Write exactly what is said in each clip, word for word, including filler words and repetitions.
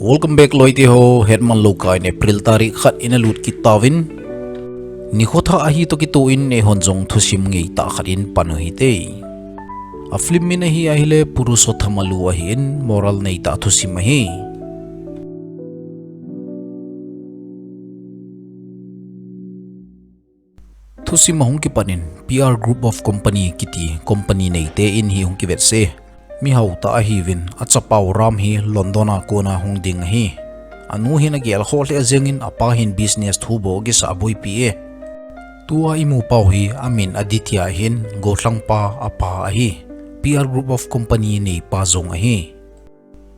Welcome back loite ho, hetman lou kah in April tarik khat in alut kit tauvin. Nikho thah ahi toh kitoh in eihon jong thusim ngeitah khat in pan u hite. A film min ahi ahile Purusottam Allu ahin, moral neitah thusim ahi. Thusim ahung kipan in, P R Group of Company kiti company neite in hi hung kivetsah e. Mihao tah ahiuvin, achapau Ram hi London a kona hung ding ahi. Anu hin agel khoh lheh jengin, apa hin business thu bou kisah boipi e. Tua imu pau hi amin Aditya ahin, golhangpa apa ahi. P R Group of Company neipa jong ahi.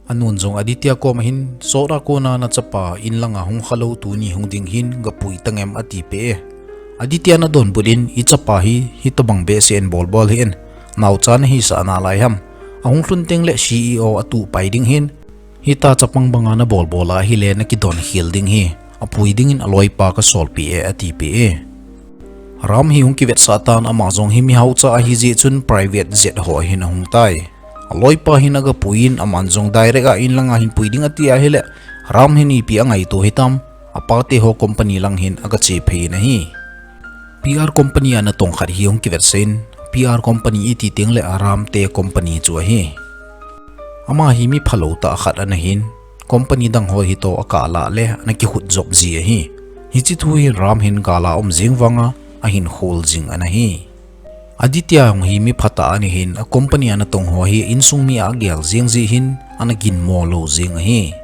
Anun jong Aditya koma hin, sot a kona nachapa in langa hung khalou tuni hung ding hin gapui tangem atipeh e. Aditya in adonbut in, ichapa hi hitobang behseh in bolbol hih in, naocha nahisah nalai ham? Ahung lhun tengle C E O atuh pai ding hin, hita chapang banga nabolbol ahile nakidon khel ding hi, apui dingin aloipa kasolpeh e atipeh e. Ram hi hung kivetsah tan, ama jong hi mihaocha ahijeh chun private jet ho hin ahung tai. Aloipa hin agapuiyin, aman jong direct a in langa hin pui ding ati ahile, Ram hin ipi angaito hitam, apate ho company lang hin agache phei in ahi. P R company a natong khat hi hung kivetsah in, P R company iti tengle Ram te company chu ahi. Ama hi miphalou tah khat ana hin, company dang ho hitoh akah lah le ana kikhut jop ji ahi. Hiche thu hi Ram hin gal a um jeng vanga ahin khol jing ana hi. Aditya jong hi miphatah ana hin, a company a natong ho hi insung mi a agel jeng jeh hin ana ginmo lou jeng ahi.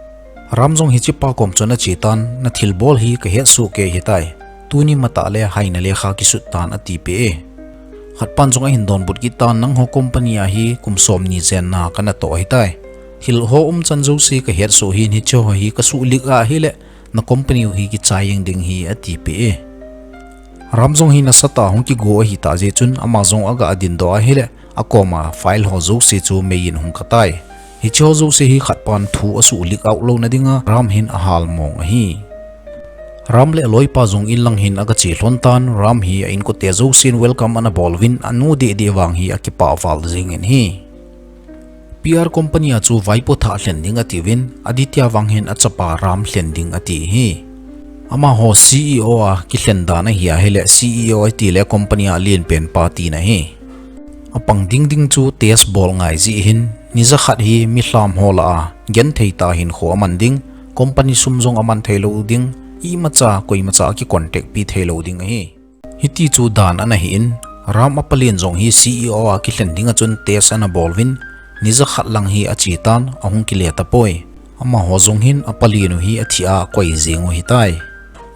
Ram jong hichepa kom chun ache tan, nathilbol hi kahetsoh kei hitai. Tuni matah le haina lekha kisut tan atipeh e. Khatpan jong ahin donbut kit tan, nangho company a hi kum somni jenna kanatoh ahitai. Thil ho umchan jouse kahetsoh hin, hiche ho hi kasuhleak ahile, na company u hi kichai jeng ding hi atipeh e. Ram jong hi nasatah a hung kigo ahitah jeh chun, ama jong aga adindoh ahile, akoma file ho jouse chu meiyin hung katai. Hiche ho jouse hi khatpan thu asuhleak out louna dinga Ram hin ahal mong ahi. Ram le aloipa jong in lang hin agache lhon tan, Ram hi a inkote jousen welcome ana bol uvin, anu dehdeh vang hi akipah val jengin ahi. P R company a chu vaipo thah lhen ding atiuvin, Aditya vang hin achapa Ram lhen ding ati ahi. Amaho C E O a kilhen dan ahi ahile, C E O iti le company a lenpen pa tina ahi. Apang dingding chu test bol ngai jeh hin, ni jakhat hi milham ho lah a genthei tah a hinkho aman ding, company sum jong aman theilou ding, imacha koimacha akicontact pi theilou ding ahi. Hiti chu dan ana hi in, Ram apalen jong hi C E O a kilhen dinga chun test ana bol uvin, ni jakhat lang hi ache tan, ahung kile tapoi. Amaho jong hin apalen u hi athi a akoi jeng u ahitai.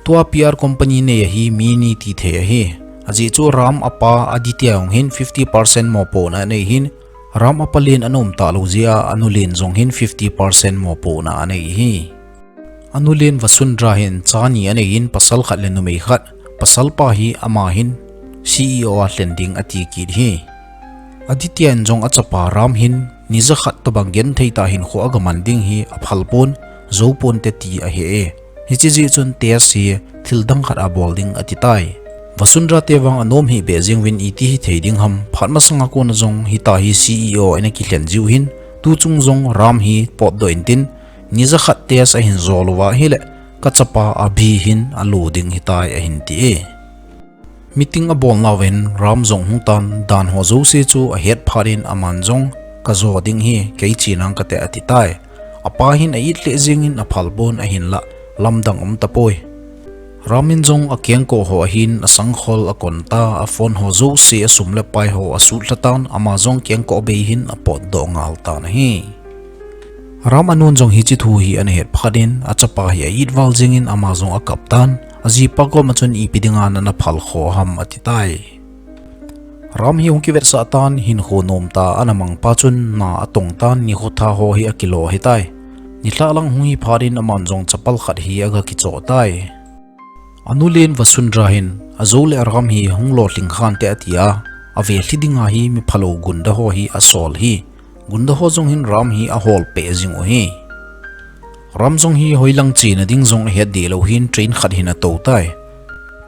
Tua P R company nei a hi mi ni tithei ahi. Ajeh chu Ram apa Aditya jong hin fifty percent mopohna anei hin, Ram apalen ana um talou jeh a anulen jong hin fifty percent mopohna anei ahi. Anulen Vasundhara hin cha ni anei in, pasal khat le numei khat, pasalpa hi ama hin C E O a lhen ding ati kit ahi. Aditya in jong achapa Ram hin ni jakhat tobang genthei tah a hinkho agaman ding hi aphal pon, jou ponte ti ahe e. Hiche jeh chun test hi thil dang khat a bol ding atitai. Vasundhara te vang anom hih beh jeng uvin iti hithei ding ham, phat masanga kona jong hitia hi C E O in akilhen jiu hin, tuchung jong Ram hi potdoh intin, ni jakhat test ahin jol uva ahile, kachapa Abhi hin alo ding ahitai ahin ti e. Meeting abolnauva hin Ram jong hung tan, dan ho jouse chu ahet phat in aman jong, kajo ding ahi, kei che nang kate atitai. Apa hin a-it lheh jengin aphal pon ahinlah, lamdang um tapoi. Ram in jong akengkoh ho ahin, asangkhol akon ta, aphone ho jouse asum le pai ho asutlha tan, ama jong kengkoh bei hin apotdoh ngal tan ahi. Ram anun jong hiche thu hi ana het phat in, achapa hi a-it val jengin ama jong akap tan, ajipa koma chun ipi dinga nana phal khoh ham atitai. Ram hi hung kivetsah tan, hinkho nomtah a ana mang pa chun na atong tan, nikho thah ho hi akilo ahitai. Nilhah lang hung hi phat in aman jong chapal khat hi aga kichoh tai. Anulen Vasundhara hin, ajou le aram hi hung lolhing khante atia, avelhi dinga hi miphalou gunda ho hi asol hi. Gunda ho jong hin Ram hi ahol peh jing u hi. Ram jong hi hoilang chena ding jong ahet dehlou hin train khat hin atou tai.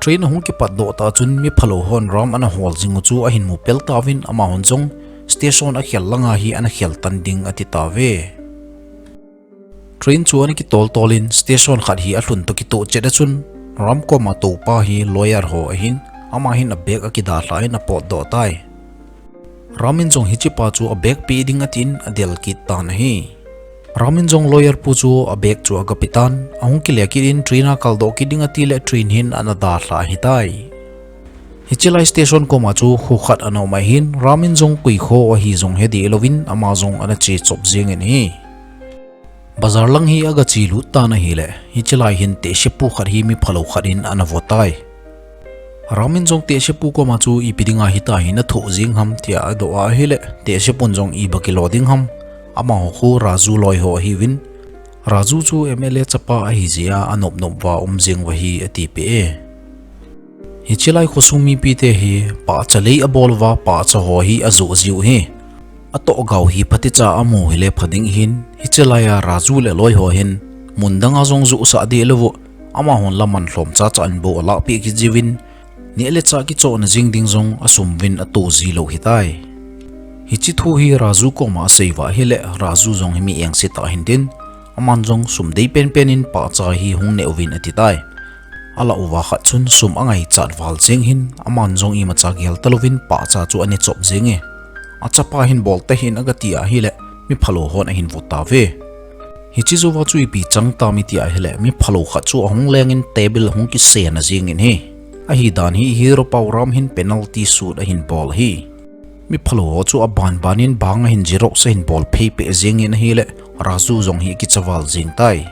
Train ahung kipatdoh tah chun miphalou hon Ram ana hol jing u chu ahin mupel tauvin amahon jong station akhel langa hi ana khel tan ding ati tauve. Train chu ana kitol tol in station khat hi alhun toh kitoh chet a chun Ram koma toupa hi lawyer ho ahin, ama hin a bag akidalha in apotdoh tai. Ram in jong hichepa chu a bag pe ding atin adel kit tan ahi. Ram in jong lawyer pu chu a bag chu agape tan, ahung kile kit in train a kaldoh kit ding ati le train hin ana dalha ahitai. Hichelai station koma chu kho khat ana um ahin, Ram in jong koi kho ahi jong he deh louvin ama jong ana che chop jeng in ahi. Bazar lang hi agache lut tan ahile, hichelai hin tehsepu khat hi mi phalou khat in ana vo tai. Ram in jong tehsepu koma chu ipi dinga hitia hi nathoh jeng ham tia adoh a ahile, tehsepun jong iba kilo ding ham, amaho khu Raju loi ho ahiuvin, Raju chu M L A chapa ahi jeh a anop nop uva um jeng uva hi atipeh e. Hichelai khosung mipite hi pahcha lei abol uva pahcha ho hi ajoh jiu hi. Atohgao hi phatecha amu hile pha ding ahin, hichelai a Raju le loi ho hin mun danga jong johsah deh lou u, amahon la man lhom chacha in bou alahpeh kit jiuvin, neh le chah kichohna jeng ding jong asum uvin ato jilou hitai. Hiche thu hi Raju koma asei uva ahile, Raju jong hi mi engse tah ahin tin, aman jong sum dei penpen in pahcha hi hung neh uvin ati tai. Alah uva khat chun sum angaichat val jeng hin, aman jong imacha gel talouvin pahcha chu ane chop jeng e. Achapa hin bol tahih in agati ahile, mi phalou hon ahin vo tauve. Hiche jouva chu ipi chang tam iti ahile, mi phalou khat chu ahung leng in table hung kisena jeng in ahi. Ahidan hi hero pau Ram hin penalty shoot ahin bol ahi. Mi phalou ho chu abanban in bang ahin xerox ahin bol phei peh jeng in ahile, Raju jong hi akicha val jeng tai.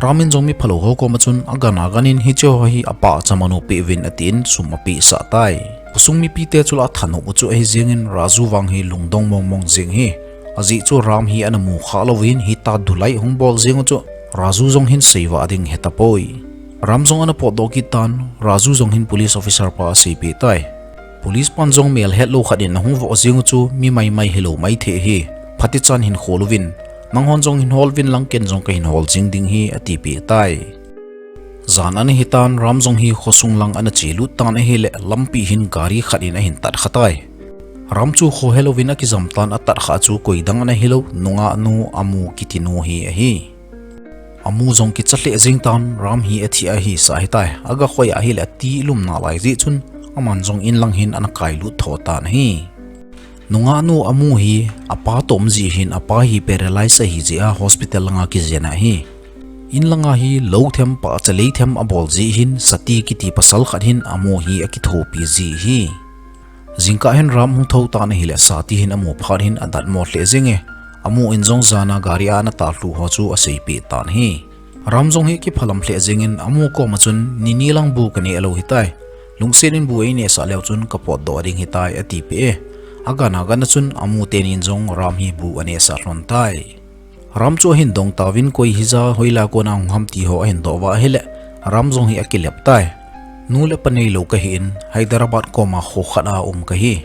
Ram in jong mi phalou ho koma chun agan agan in hiche ho hi apahcha man u peh uvin atin sum apehsah tai. Khosung mipite chu la athanop u chu ahi jeng in Raju vang hi lungdong mong mong jeng ahi. Ajeh chu Ram hi ana mu kha louvin hitia dulai hung bol jeng u chu Raju jong hin sei vah ding ahe tapoi. Ram jong ana potdoh kit tan, Raju jong hin police officer pa aseipeh tai. Police pan jong mel hetlou khat in ahung vo jeng u chu mi maimai hilou maithei ahi. Phatechan hin khol uvin, nanghon jong hin hol uvin lang ken jong kahin hol jing ding ahi atipeh tai. Jan ana hitan Ram jong hi khosung lang ana chelut tan ahile lampi hin gari khat in ahin tat kha tai. Ram chu khohelouvin akijam tan atat kha chu koidang ana hilou nungah nu Amu kiti nu hi ahi. Amu jong kicha lheh jeng tan Ram hi athi ahisah ahitai. Agakhoi ahile ati lum nalai jeh chun aman jong in lang hin ana kailut tho tan ahi. Nungah nu Amu hi apa toh um jeh hin apa hi paralyze ahi jeh a hospital langa kijen ahi. In langa hi lou them pahcha lei them abol jeh hin Sati kiti pasal khat hin Amu hi akithopi ji ahi. Jingkah hin Ram hung thou tan ahile Sati hin amu phat hin adatmo lheh jenge. Amu in jong jana gari a ana talhlu ho chu aseipeh tan ahi. Ram jong hi kiphalam lheh jengin Amu koma chun nini lang bu kaneh lou hitai. Lungset in bu einehsah leu chun kapotdoh ding hitai atipeh e. Agan agan a chun Amu tenin jong Ram hi bu anehsah lhon tai. Ram chu ahin dong tauvin koi hija hoilai a kona hung ham ti ho ahin doh uva ahile Ram jong hi akilep tai. Nu le pa neilou kahin Hyderabad koma kho khat a um kahi.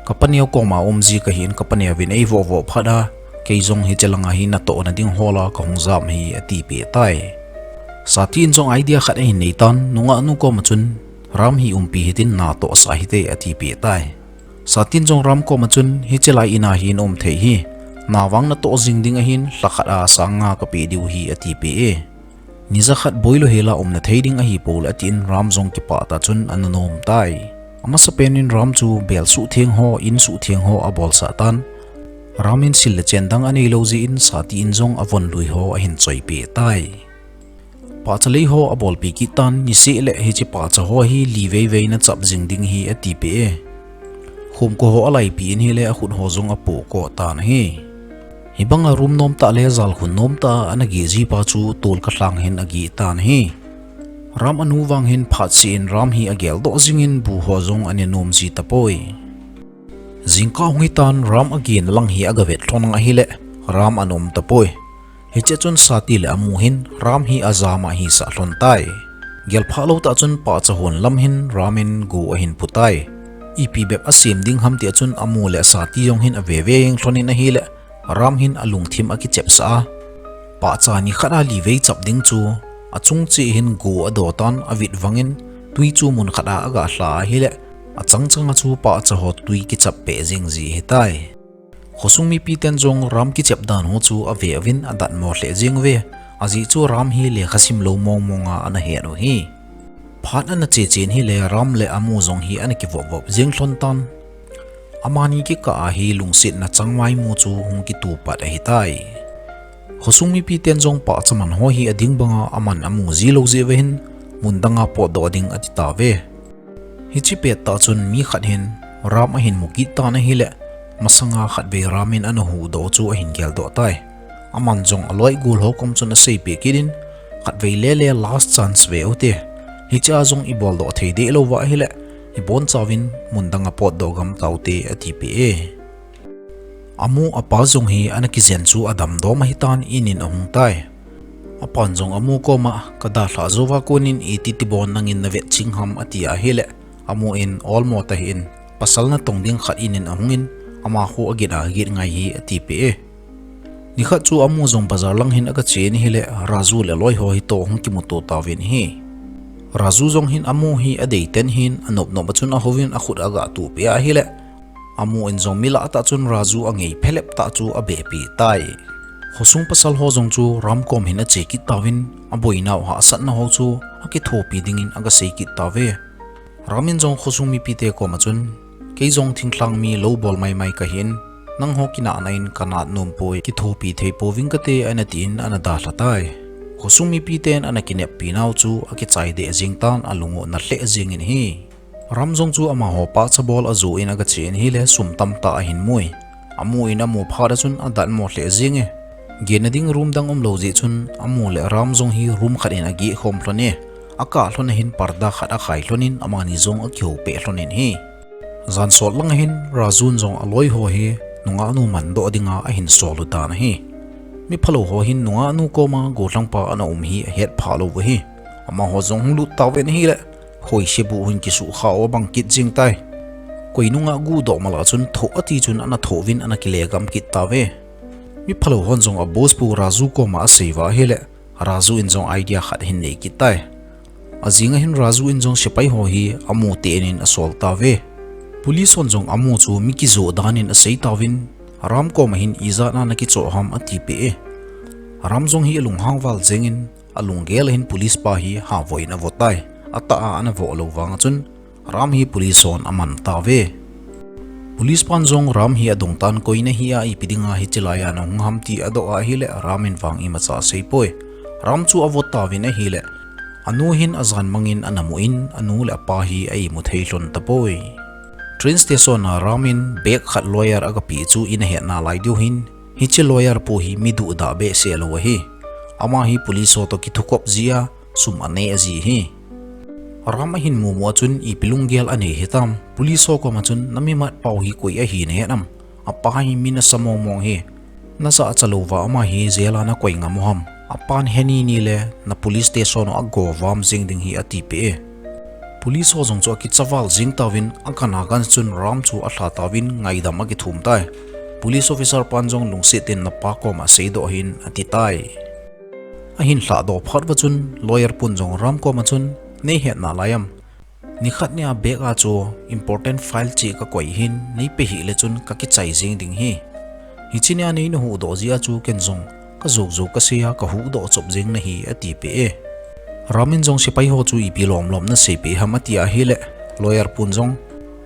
Kapaneo koma um ji kahin kapaneovin eivoh voh phat a kei jong hiche langa hi natohna ding hol a kahung jam ahi atipeh tai. Sati in jong idea khat ahin neitan nungah nu koma chun Ram hi umpi hitin natohsah hite atipeh tai. Sati in jong Ram koma chun hichelai in a hi naum thei hi. Na vang natoh jing ding ahin lha khat a sang nga kapeh diu ahi atipeh e. Ni jakhat boilou hela umna thei ding ahipoi atin Ram jong kipah tah chun ana nom tai. Amasapen in Ram chu bel suhtheng ho, in suhtheng ho abolsah tan. Ram in sil le chen dang aneilou jeh in Sati in jong avon lui ho ahin choipeh tai. Pahcha lei ho abolpeh kit tan, niseh le hiche pahcha ho hi li veivei nachap jing ding ahi atipeh e. Khumko ho alaipi in ahile akhut ho jong apohkoh tan ahi. Hibanga rum nomtah le jalkhun nomtah a ana geh jipa chu tolkha lhang hin ageh tan ahi. Ram anu vang hin phatseh in Ram hi ageldoh jingin bu ho jong ane nom ji tapoi. Jingkah hung hitan Ram agehna lang hi agavet lhon ang ahile Ram ana um tapoi. Hichea chun Sati le Amu hin Ram hi ajama ahisah lhon tai. Gelphah lou tah chun pahcha hon lam hin Ram in go ahin pu tai. Ipi bep asem ding ham tia chun Amu le Sati jong hin aveve jeng lhon in ahile Ram hin alungthim akichepsah a. Pahcha nikhat a li vei chap ding chu achung cheh hin go adoh tan avit vangin twi chu mun khat a agahla ahile achang changa chu pahcha ho twi kichap peh jeng ji ahitai. Khosung mipiten jong Ram kichep dan ho chu ave uvin adatmo lheh jeng uve. Ajeh chu Ram hi lekha sim lou mong mong a ana het u hi. Phat ana che chen hile Ram le Amu jong hi ana kivop vop jeng lhon tan. Amani kikah a hi lungsetna changmai mu chu hung kituh pat ahitai. Khosung mipi ten jong pahcha man ho hi ading banga aman amu ji lou jeh uva hin, mun danga potdoh ding ati tauve. Hiche pettah chun mi khat hin Ram ahin mu kit tan ahile, masanga khatvei Ram in ana huhdoh chu ahin geldoh tai. Aman jong aloi gol ho kom chun aseipeh kit in, khatvei lele last chance ve u te. Hichea jong ibol doh thei deh lou uva ahile, ibon chauvin mun danga potdoh gam taute ati peh e. Amu apa jong hi ana kijen chu adam dom ahitan in in ahung tai. Apan jong Amu koma, ka dalhah jouva konin iti tibon nangin na vetching ham ati ahile, Amu in olmo tahih in, pasal natong ding khat in in ahungin, amaho agin agin ngai hi ati peh e. Nikhat chu Amu jong bazar lang hin aga che in ahile, Raju le loi ho hi toh hung kimuto tauvin ahi. Raju jong hin Amu hi adei ten hin anop nop a chun ahouvin akhut aga tuh peh ahile, Amu in jong mi lah tah chun Raju angei phelep tah chu abeh peh tai. Khosung pasal ho jong chu Ram kom hin ache kit tauvin, aboinau hahsatna ho chu akithopi dingin aga sei kit tauve. Ram in jong khosung mipite koma chun, kei jong thinglhang mi lou bol maimai kahin, nangho kinahna in kanat nom poi, kithopi thei pouving kate ana tin ana dalha tai. Khosung mipiten ana kineppi nau chu akichai deh jeng tan alung u ana lheh jengin ahi. Ram jong chu amaho pahcha bol ajoh in aga che in ahile sum tamtah ahin mui. Amu in amu phat a chun adatmo lheh jeng e. Gena ding room dang umlou jeh chun Amu le Ram jong hi room khat in ageh khom lhon e. Akah lhon a hin parda khat akhai lhonin amani jong akihou peh lhonin ahi. Jan sot lang a hin Raju in jong aloi ho hi nungahnu mandoh dinga ahin sol u dan ahi. Miphalou ho hin nungahnu koma gollhangpa ana um hi ahet phah lou u ahi. Amaho jong hung lut tauvin ahile, hoise bu hin kisukha u abang kit jeng tai. Koi nungah guhdoh mala chun thoh ati chun ana thoh uvin ana kile gam kit tauve. Miphalou hon jong a boss pu Raju koma asei uva ahile, Raju in jong idea khat ahin nei kit tai. Ajing a hin Raju in jong sepai ho hi Amu te in in asol tauve. Police hon jong Amu chu mi kijoh dan in asei tauvin, Ram koma hin ijat a nakichoh ham ati peh e. Ram jong hi alunghang val jengin, alunggel a hin police pa hi havoi in avo tai. Atah a ana vo lou vang a chun, Ram hi police hon aman tauve. Police pan jong Ram hi adong tan, koi nahi a ipi dinga hiche laiya nahung ham ti adoh ahile, Ram in vang imacha asei poi. Ram chu avo tauvin ahile, anu hin ajan mangin ana mu in, anu le apa hi a imu thei lhon tapoi. Train station a Ram in bag khat lawyer aga pe chu ina hetna lai diu hin, hiche lawyer pu hi mi duhdah behseh lou ahi. Ama hi police ho toh kithukop ji a, sum anei aji hi. Ram ahin mumu a chun ipi lunggel anei hitam, police ho koma chun na mimat pau hi koi ahi nahet am? Apa hi mi nasa mong mong hi. Najahcha louva ama hi jail a nakoi ngam u ham? Apan heni ni le na police station u ago vam jeng ding hi ati peh e. Police ho jong chu akicha val jeng tauvin, akan akan chun Ram chu alha tauvin ngaidam akithum tai. Police officer pan jong lungset in napa koma seidoh hih in ati tai. Ahin lhahdoh phat uva chun lawyer pun jong Ram koma chun, nei hetna lai am? Nikhat nia bag a chu important file cheh kakoi hin, neipe hih le chun kakichai jeng ding hi. Hiche nia neina huhdoh jeh a chu ken jong kajou jou kasei a kahuhdoh chop jeng nahi ati peh e. Ram in jong sepai ho chu ipi lom lom naseipeh ham ati ahile, lawyer pun jong,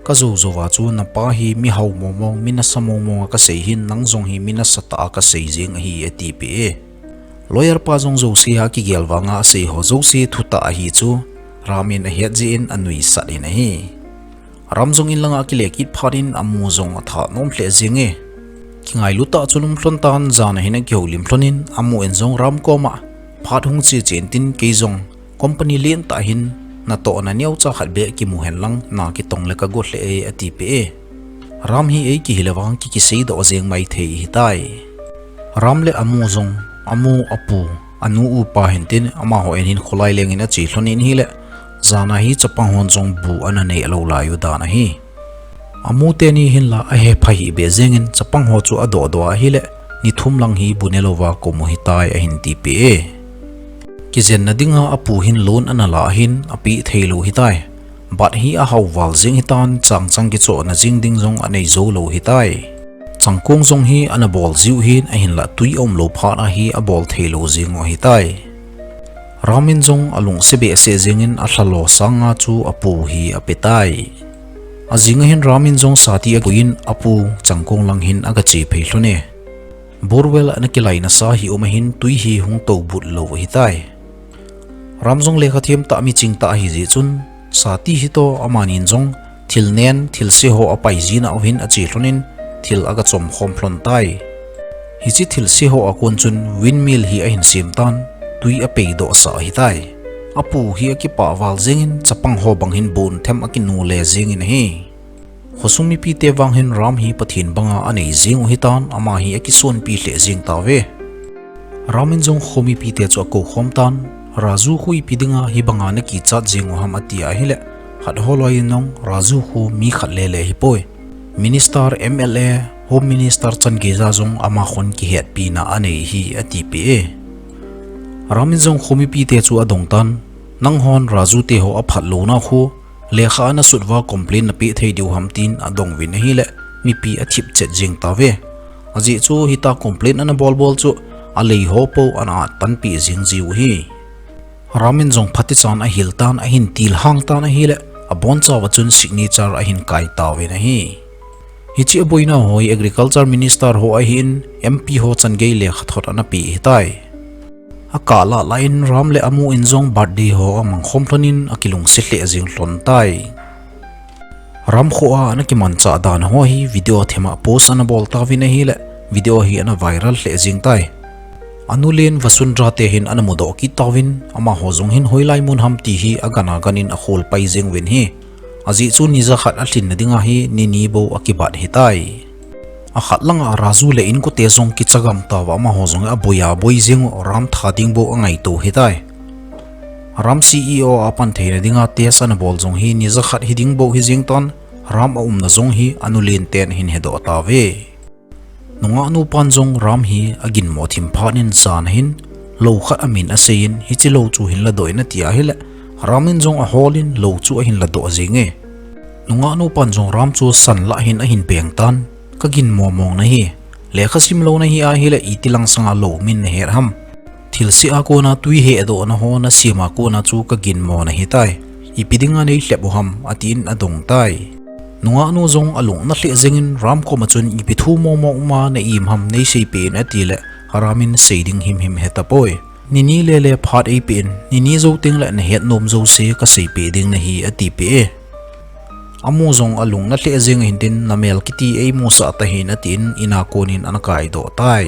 kajou jouva chu napa hi mi hao mong mong, mi nasa mong mong a kasei hin, nang jong hi mi nasatah a kasei jeng ahi ati peh e. Lawyer pa jong jouse a kigel vanga asei ho jouse thutah ahi chu Ram in ahet jeh in anuisat in ahi. Ram jong in langa akile kit phat in Amu jong atha nom lheh jeng e. Kingailu tah chun um lhon tan, jan a hin akihoulim lhon in Amu in jong Ram koma, phat hung che che intin kei jong company lentah hin natohna neocha khat beh kimu hen lang na kitong le kago lheh e ati peh e. Ram hi eikihil le vang ki kiseidoh jeng maithei ahitai. Ram le Amu jong, Amu apu, anu upa hintin amaho in hin kholai lengin ache lhon in ahile, jan a hi chapang hon jong bu ana neh lou lai u dan ahi. Amu teni hinla ahepha hih beh jengin chapang ho chu adoh doh ahile, ni thum lang hi bu ne louva kom u hitai ahin tipeh e. Kijenna dinga apu hin loan ana la ahin apeh theilou hitai. Bat hi ahao val jeng hitan, chang chang kichohna jing ding jong anei joulou hitai. Changkong jong hi ana bol jiu hin ahinlah tui aumlou phat a hi abol theilou jing u ahitai. Ram in jong alungse behseh jengin alhalo sanga chu apu hi apetai. Ajing ahin Ram in jong sati akoiyin apu Changkong lang hin agache phei lhon e. Borewell ana kilaina sa hi um ahin tui hi hung toubut lou ahitai. Ram jong lekha them tah miching tah ahijeh chun, sati hitoh amanin jong thil nen, thilse ho apai jina uhin ache lhonin thil agachom khom lhon tai. Hiche thilse ho akon chun windmill hi ahin sem tan, tui apei doh sah ahitai. Apu hi akipah val jengin chapang ho bang hin bon them akinu le jengin ahi. Khosung mipite vang hin Ram hi Pathen banga anei jing u ahitan, ama hi akisonpi lheh jeng tauve. Ram in jong kho mipite chu akou khom tan, Raju khu ipi dinga hibanga nakichat jing u ham ati ahileh, khat holoi in jong Raju khu mi khat lele ahipoi. Minister, M L A, Home Minister chan geija jong ama khun kihetpina anei hi atipeh e. Ram in jong kho mipite chu adong tan, nanghon Raju te ho aphat louna khu, lekha ana sut uva complain napeh thei diu ham tin adong uvin ahileh, mipi athip chet jeng tauve. Ajeh chu hitia complain ana bol bol chu alei ho pou ana attanpeh jing jiu ahi. Ram in jong phatechan ahil tan ahin tilhang tan ahileh, abonchauva chun signature ahin kai tauvin ahi. Hiche aboina ho hi Agriculture Minister ho ahin M P ho chan gei lekhathot ana peh ahitai. Akah lah lah in Ram le amu in jong birthday ho amang khom lhonin akilungse lheh jeng lhon tai. Ram khoa ana kimanchah dan ho hi video thema post ana bol tauvin ahileh, video hi ana viral lheh jeng tai. Anu len Vasundhara te hin ana mudoh kit tauvin, amaho jong hin hoilai mun ham ti hi agan agan in akhol pai jeng uvin ahi. Ajeh chu ni jakhat alhinna dinga hi ni ni bou akibat ahitai. Akhat langa Raju le inkote jong kicha gam tauva amaho jong aboi aboi jeng u, Ram tha ding bou angaito ahitai. Ram C E O a pan theina dinga test ana bol jong hi ni jakhat hiding bou hijeng tan, Ram aumna jong hi anu len ten ahin hedoh tauve. Nungah nupan jong Ram hi aginmo thim phat in jan ahin, lou khat amin aseiyin, hiche lou chu hin ladoh in ati ahileh, Ram in jong aholin lou chu ahin ladoh jenge. Nungah nupan jong Ram chu san lah hin ahin beng tan, kaginmo mong nahi, lekha sim lou nahi ahileh iti lang sanga lou min nahet ham. Thilse a kona tui hedohna ho nasem a kona chu kaginmo nahitai. Ipi dinga neilhep u ham, atin adong tai. Nungah nu jong alung ana lheh jengin Ram koma chun ipi thu momo uma na-im ham neiseipeh in atileh, Ram in sei ding himhim ahetapoi. Ni ni lele phat eipeh in, ni ni jou tengleh nahet nom jouse kaseipeh ding nahi atipeh e. Amu jong alung ana lheh jeng ahin tin, namel kiti eimusah tahih in atin, in a konin ana kaidoh tai.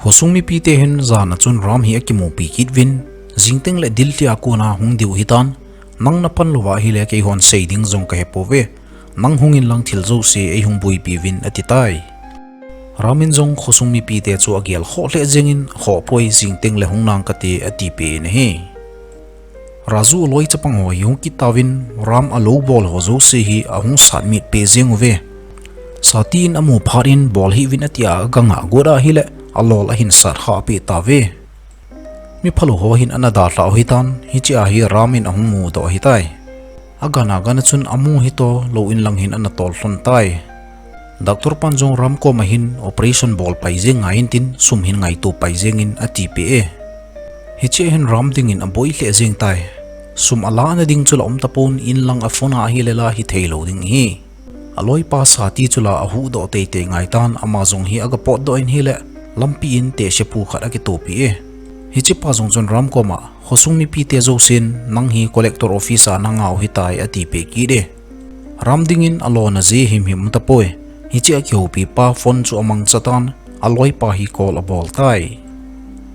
Khosung mipite hin jan a chun Ram hi akimupi kit uvin, jing tengleh Delhi a kona hung diu ahitan, nang napan louva ahileh keihon sei ding jong kahepouve, nang hungin lang thil jouse eihung boipi uvin atitai. Ram in jong khosung mipite chu agel khoh lheh jengin, khohpoi, jing tengleh hung nang kate atipeh in ahi. Raju aloi chapang ho hi hung kit tauvin, Ram alou bol ho jouse hi ahung satmit peh jeng uve. Sati in amu phat in bol hih uvin atia agangah got ahileh, alol ahin sat khah peh tauve. Miphalou ho hin ana dalhah u ahitan, hichea hi Ram in ahung mudoh ahitai. Agan agan a chun amu hitoh lou in lang hin ana tol lhon tai. Doctor pan jong Ram koma hin operation bol pai jeng ngai intin, sum hin ngaito pai jengin atipeh e. Hichea hin Ram dingin aboi lheh jeng tai. Sum alahna ding chu la umtapon, in lang a phone a ahileh la hitheilou ding ahi. Aloipa Sati chu la ahuhdoh teitei ngaitan, ama jong hi agapotdoh in ahileh, lampi in tehsepu khat akitopeh e. Hichepa jong chun Ram koma, khosung mipite jousen nang hi collector office a nangau ahitai atipeh kit e. Ram dingin alona jeh himhim umtapoi. Hichea kihoupipa phone chu amangchatan, aloipa hi call abol tai.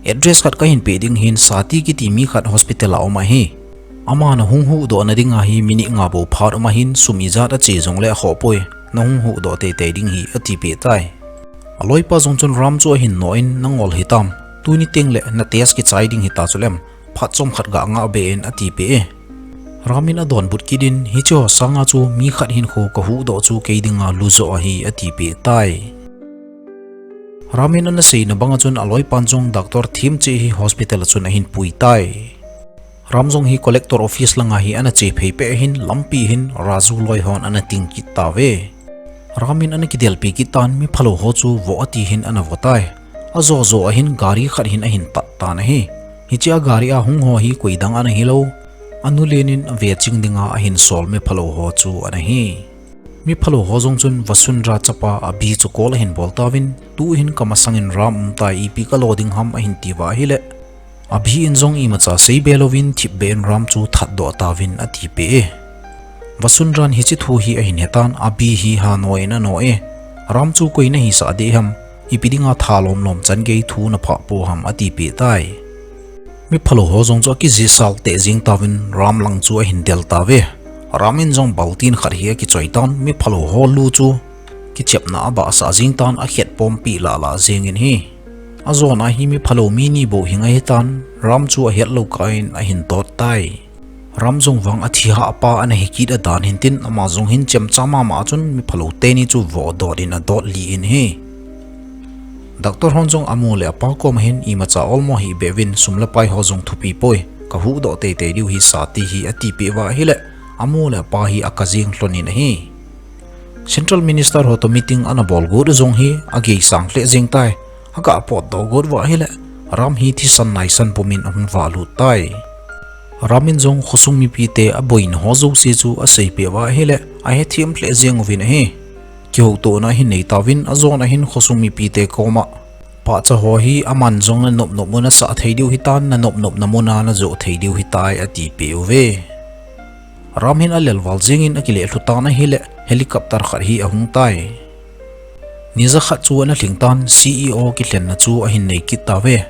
Address khat kahin peh ding ahin, Sati kiti mi khat hospital a um ahi. Ama nahung huhdohna dinga hi minute nga bou phat um ahin, sum ijat ache jongleh akhohpoi, nahung huhdoh teitei ding ahi atipeh tai. Aloipa jong chun Ram chu ahin noh in, nangol hitam, tuni tengleh na test kichai ding hita chuleh, phat chomkhat gah ngahbe in atipeh e. Ram in adonbut kit in, hicheho sanga chu mi khat hinkho kahuhdoh chu kei dinga lujoh ahi atipeh tai. Ram in ana seina banga chun aloipan jong Doctor Thiem che hi hospital a chun ahin pui tai. Ram jong hi collector office langa hi ana chephei peh ahin, lampi hin Raju loi hon ana ting kit tauve. Ram in ana kidelpi kit tan, mi phalou ho chu vo ati hin ana vo tai. Ajo jo a hin gari khat hin ahin tat tan ahi. Hiche a gari a hung ho hi koidang ana hilou, anu Len in ave ching dinga ahin sol mi phalou ho chu ana hi. Mi phalou ho jong chun Vasundhara chapa Abhi chu call ahin bol tauvin, tu hin kamasang in Ram um tai, ipi kalo ding ham ahin ti uva ahile, Abhi in jong imacha seibe louvin thipbeh in Ram chu thatdoh tauvin atipeh e. Vasundhara in hiche thu hi ahin hetan, Abhi hi hano in ano e. Ram chu koi nahisah ding ham, ipi dinga thalom lom chan gei thu naphah pou ham atipeh tai. Mi phalou ho jong chu akijihsal teh jing tauvin Ram lang chu ahin del tauve. Ram in jong baltin khat hi akichoi tan, mi phalou ho lu chu kichepna abahsah jing tan, akhet pompi lah lah jing in ahi. Ajon a hi mi phalou mi ni bou hing ahitan, Ram chu ahet lou kah in ahin tot tai. Ram jong vang athi hah pa ana hi kit a dan hin tin, ama jong hin chemcha mama a chun mi phalou teni chu vo dot in adot lih in ahi. Doctor hon jong amu le apa koma hin imacha olmo hih beh uvin, sum le pai ho jong thupi poi, kahuhdoh teitei diu hi sa ti hi atipeh uva ahile, amu le apa hi akajing lhon in ahi. Central Minister ho toh meeting ana bol got u jong hi ageisang lheh jing tai. Aga potdoh got uva ahile, Ram hi thisan naisan pumin ahung valut tai. Ram in jong khosung mipite aboina ho jouse chu aseipeh uva ahile, ahethem lheh jeng uvin ahi. Kihoutohna ahin nei tauvin, ajon a hin khosung mipite koma, pahcha ho hi aman jong nanop nop mun a sah thei diu hitan, nanop nopna mun a najoh thei diu hitai atipeh uve. Ram hin alelval jeng in akileh lhu tan ahile, helicopter khat hi ahung tai. Ni jakhat chu ana lhing tan, C E O kilhenna chu ahin nei kit tauve.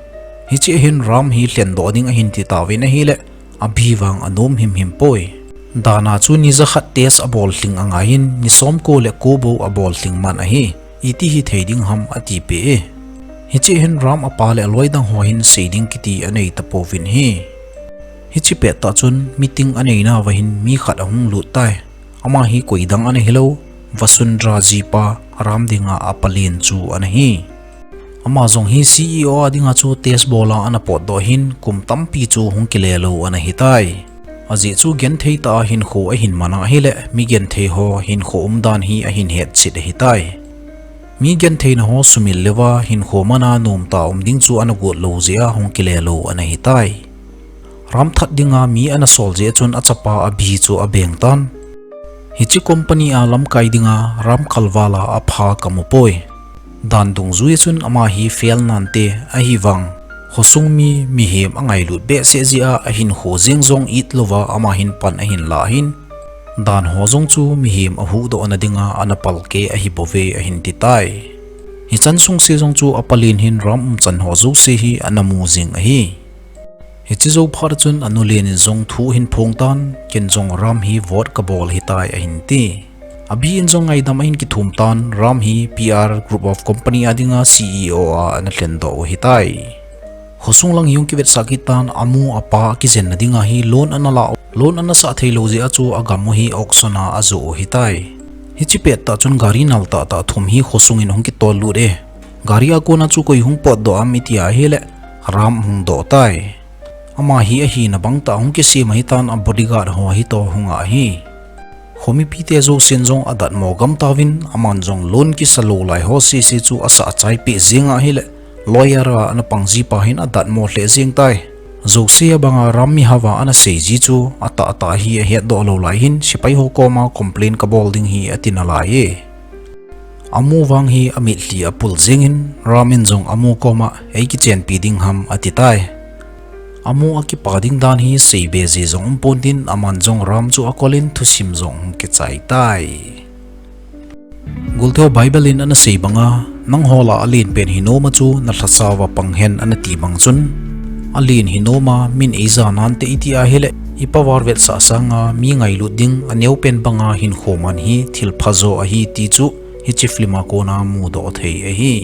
Hiche a hin Ram hi lhendoh ding ahin ti tauvin ahile, Abhi vang anom himhim poi. Dan a chu ni jakhat test abol lhing angaiyin, ni somko le ko bou abol lhing man ahi. Iti hithei ding ham atipeh e. Hiche a hin Ram apa le aloi dang ho hin sei ding kiti anei tapouvin ahi. Hiche pettah chun meeting aneinauva hin mi khat ahung lut tai. Ama hi koidang ana hilou, Vasundhara jipa Ram dinga apalen chu ana hi. Ama jong hi C E O a dinga chu test bol a ana potdoh hin kum tampi chu hung kile lou ana hitai. Ajeh chu genthei tah a hinkho ahin man a ahile, mi genthei ho hinkho umdan hi ahin hetchet ahitai. Mi gentheina ho sumil leuva hinkho man a nomtah a um ding chu ana got lou jeh a hung kile lou ana hitai. Ram that dinga mi ana sol jeh chun achapa Abhi chu abeng tan. Hiche company a lamkai dinga Ram kalval a apha kamu poi. Dan dungjui a chun ama hi fail nante, ahivang khosung mi mihem angailut behseh jeh a ahinkho jeng jong it louva ama hin pan ahin lah hin, dan ho jong chu mihem ahuhdohna dinga ana palkeh ahibouve ahin titai. Hichan sungse jong chu apalen hin Ram umchan ho jouse hi ana mu jing ahi. Hiche jou phat a chun anu Len in jong thu ahin phong tan, ken jong Ram hi vote kabol ahitai ahin ti. Abhi in jong ngaidam ahin kithum tan, Ram hi P R Group of Company a dinga C E O a ana lhendoh u ahitai. Khosung lang hi hung kivetsah kit tan, amu apa akijenna dinga hi loan ana la, loan ana sah theilou jeh a chu agam u hi auction a ajoh u ahitai. Hiche pettah chun gari nal tahtah thum hi khosung in hung kitol lut e. Gari a kona chu koi hung potdoh am iti ahile, Ram hung doh tai. Ama hi ahina bangtah hung kisem ahitan, a bodyguard ho hitoh hung ahi. Khomipite jousen jong adatmo gam tauvin, aman jong loan kisa lou lai ho sese chu asah achaipeh jeng ahile, lawyer a ana pang jipa hin adatmo lheh jeng tai. Jouse abanga Ram mihao a ana sei ji chu atahtah hi ahetdoh lou lai hin, sepai ho koma complain kabol ding hi ati nalai e. Amu vang hi amitlhi apul jeng in, Ram in jong amu koma, eikichenpi ding ham atitai. Amu akipa ding dan hi seibe ji jong umpon tin, aman jong Ram chu akol in thusim jong hung kichai tai. Golteo Bible in ana sei banga, nangho lah a alen pen hinom a chu nalhasauva pang hen ana ti bang chun, alen hinom a min eija nante iti ahile, ipavar vetsah sanga mi ngailut ding aneopen banga hinkho man hi thil phajo ahi ti chu hiche film a kona mudoh thei ahi.